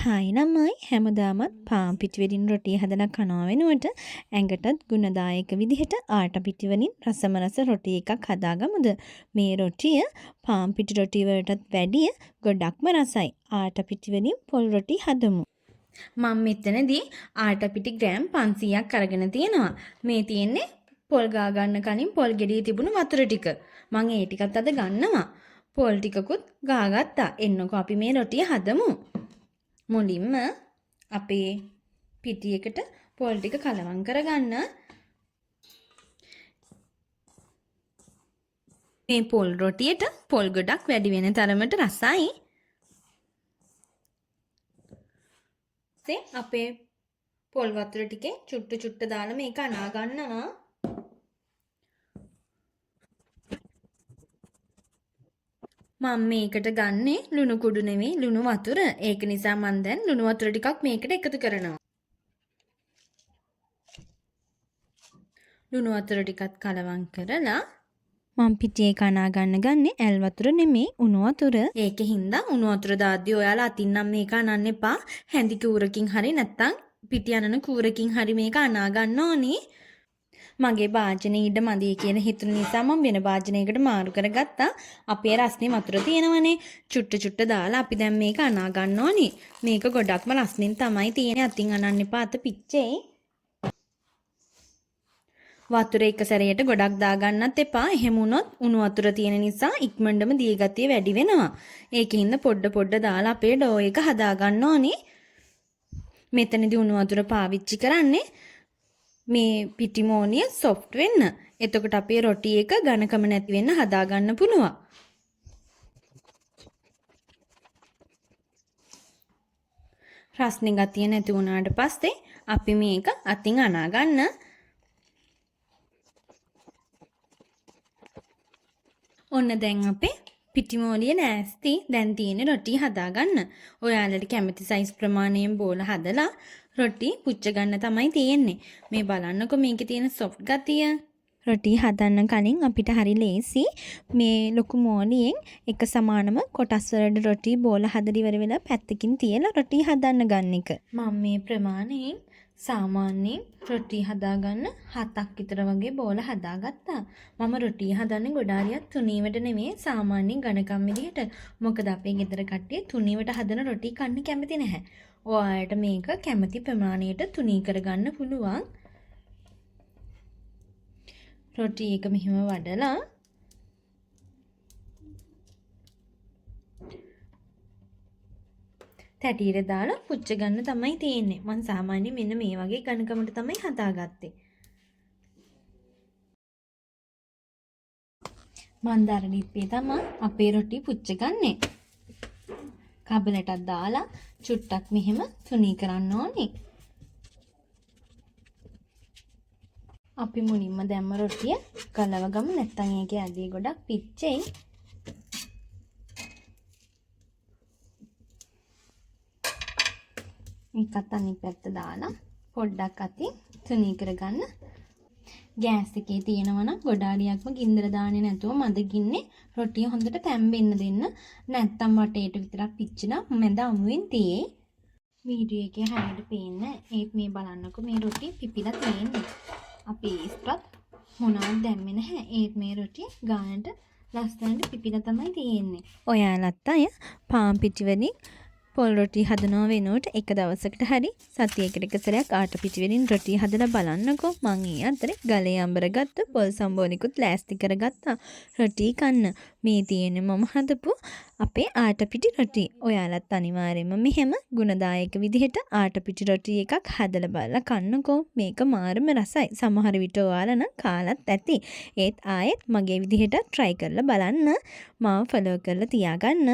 Hi ළමයි, හැමදාමත් පාන් පිටි වලින් රොටි හදලා කනවා වෙනුවට ඇඟටත් ගුණදායක විදිහට ආටා පිටි වලින් රසම රස රොටි එකක් හදාගමුද? මේ රොටිය පාන් පිටි රොටි වලටත් වැඩිය ගොඩක්ම රසයි. ආටා පිටි වලින් පොල් රොටි හදමු. මම මෙතනදී ආටා පිටි ග්‍රෑම් 500ක් අරගෙන තියෙනවා. මේ තියෙන්නේ පොල් ගා ගන්න කලින් පොල් ගෙඩියේ තිබුණු වතුර ටික. මං ඒ ටිකත් අද ගන්නවා. පොල් ටිකකුත් ගාගත්තා. එන්නකෝ අපි මේ රොටිය හදමු. මුලින්ම අපේ පිටි එකට පොල් ටික කලවම් කරගන්න. මේ පොල් රොටියට පොල් ගොඩක් වැඩි වෙන තරමට රසයි. අපේ පොල් වතුර ටිකේ චුට්ටු චුට්ට දාලා මේක අනා ගන්නවා. මම මේකට ගන්නේ ලුණු කුඩු නෙවෙයි ලුණු වතුර. ඒක නිසා මං දැන් ලුණු වතුර ටිකක් මේකට එකතු කරනවා. ලුණු වතුර ටිකත් කලවම් කරලා මං පිටියේ කනා ගන්න ගන්නේ ඇල් වතුර නෙමෙයි උණු වතුර. ඒකෙ හින්දා උණු වතුර දාද්දි ඔයාලා අතින් නම් මේක අනන්න එපා. හැඳි කූරකින් හරි නැත්තම් පිටි අනන කූරකින් හරි මේක අනා ගන්න ඕනේ. මගේ භාජනයේ ඉඩ මදි කියලා හිතුන නිසා මම වෙන භාජනයකට මාරු කරගත්තා. අපේ රස්නේ වතුර තියෙනවනේ. චුට්ට චුට්ට දාලා අපි දැන් මේක අනා ගන්න ඕනේ. මේක ගොඩක්ම රස්නෙන් තමයි තියෙන්නේ. අතින් අනන්න එපා, අත පිච්චෙයි. වතුර එක සැරේට ගොඩක් දාගන්නත් එපා. එහෙම වුණොත් උණු වතුර තියෙන නිසා ඉක්මනටම දිය ගතිය වැඩි වෙනවා. ඒකින්ද පොඩ පොඩ දාලා අපේ ඩෝ එක හදාගන්න ඕනේ. මෙතනදී උණු වතුර පාවිච්චි කරන්නේ මේ පිටිමෝනිය සොෆ්ට් වෙන්න. එතකොට අපේ රොටි එක ඝනකම නැති වෙන්න හදාගන්න පුළුවන්. රස්නේ ගතිය නැති වුණාට පස්සේ අපි මේක අතින් අනා ගන්න. ඔන්න දැන් අපේ පිටිමෝලිය ලෑස්ති. දැන් තියෙන්නේ රොටි හදාගන්න. ඔයාලට කැමති සයිස් ප්‍රමාණයෙන් බෝල හදලා රොටි පුච්ච ගන්න තමයි තියෙන්නේ. මේ බලන්නකෝ මේකේ තියෙන සොෆ්ට් ගතිය. රොටි හදන්න කලින් අපිට හරි ලේසි මේ ලොකු මෝලියෙන් එක සමානම කොටස් වලට රොටි බෝල හදලා ඉවර වෙලා පැත්තකින් තියලා රොටි හදන්න ගන්න එක. මම මේ ප්‍රමාණයෙන් සාමාන්‍යයෙන් රොටි හදාගන්න 7ක් විතර වගේ බෝල හදාගත්තා. මම රොටි හදන්නේ ගොඩාරියක් තුනීවට නෙමෙයි, සාමාන්‍යයෙන් ඝනකම් විදිහට. මොකද අපේ ගෙදර කට්ටිය තුනීවට හදන රොටි කන්න කැමති නැහැ. ඔයාලට මේක කැමති ප්‍රමාණයට තුනී කරගන්න පුළුවන්. රොටි එක මෙහෙම වඩලා තැටියට දාලා පුච්ච ගන්න තමයි තියෙන්නේ. මං සාමාන්‍යයෙන් මෙන්න මේ වගේ ඝනකමට තමයි හදාගත්තේ. මං දර ලිප්පේ තමා අපේ රොටි පුච්ච ගන්නෙ. කබලටත් දාලා චුට්ටක් මෙහෙම තුනී කරන්න ඕනේ. අපි මුලින්ම දැම්ම රොටිය ගලව ගමු, නැත්තම් ඒකේ අඩිය ගොඩක් පිච්චෙයි. මේකත් අනිත් පැත්ත දාලා පොඩ්ඩක් අතින් තුනී කරගන්න. ගෑස් එකේ තියෙනවා නම් ගොඩාරියක්ම ගින්දර දාන්නේ නැතුව මද ගින්නේ රොටිය හොඳට තැම්බෙන්න දෙන්න. නැත්තම් වටේට විතරක් පිච්චිනා මැද අමුවෙන් තියෙයි. වීඩියෝ එකේ හරියට පේන්නේ. ඒත් මේ බලන්නකෝ මේ රොටිය පිපිලා තියෙන්නේ. අපි ඉස්ප්‍රත් මොනවත් දැම්මේ නැහැ. ඒත් මේ රොටිය ගානට ලස්සනට පිපිලා තමයි තියෙන්නේ. ඔයාලත් අය පාන් පිටි වලින් පොල් රොටි හදනවා වෙනුවට එක දවසකට හරි සතියකට එක සැරයක් ආටා පිටි වලින් රොටි හදලා බලන්නකෝ. මං ඒ අතරේ ගලේ අඹරගත්ත පොල් සම්බෝලිකුත් ලෑස්ති කරගත්තා රොටි කන්න. මේ තියෙන්නේ මම හදපු අපේ ආටා පිටි රොටි. ඔයාලත් අනිවාර්යයෙන්ම මෙහෙම ගුණදායක විදිහට ආටා පිටි රොටි එකක් හදලා බලලා කන්නකෝ. මේක මාරම රසයි. සමහර විට ඔයාලා නම් කාලත් ඇති. ඒත් ආයෙත් මගේ විදිහට try කරලා බලන්න. මාව ෆලෝ කරලා තියාගන්න.